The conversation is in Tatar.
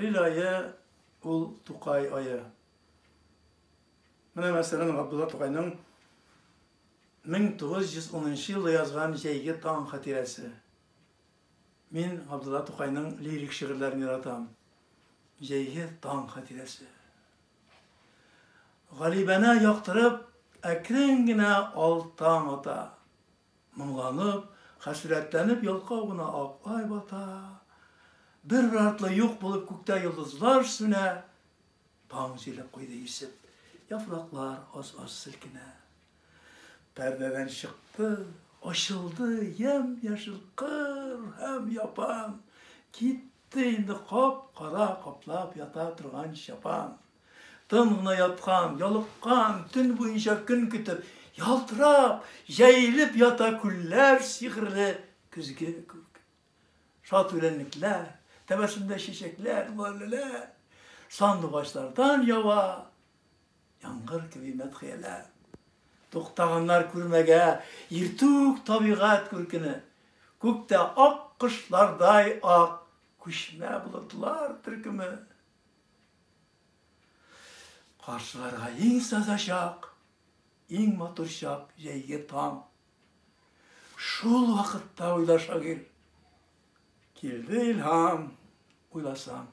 Апрель ае ул Тукай ае. Менә мәсәлән Габдулла Тукайның 1910 елда язган Җәйге таң хатирәсе. Мин Габдулла Тукайның лирик шигырьләрен яратам. Җәйге таң хатирәсе. Галибәнә яктырып, әкрен генә ал таң ата. Моңланып, хәсрәтләнеп ялкау гына ак ай бата. Бер-бер артлы юк булып күктә йолдызлар сүнә. Таң җиле куйды исеп, яфраклар аз-аз селкенә. Пәрдәдән чыкты, ачылды ямь-яшел кыр һәм япан. Китте инде кап-кара каплап ята торган чапан. Тын гына яткан, ялыккан, төн буенча көн көтеп, ялтырап, җәелеп ята күлләр сихерле көзге күк. Шат үләнлекләр, тәбәсендә чәчәкләр, лаләләр, сандугачлардан ява яңгыр кеби мәдхияләр. Туктаганнар күрмәгә иртүк табигать күркене. Күктә ак кошлардай ак күчмә болытлар төркеме. Каршыларга иң таза чак, иң матур чак җәйге таң. Шул вакытта уйла шагыйрь. Килде илһам, уйласаң.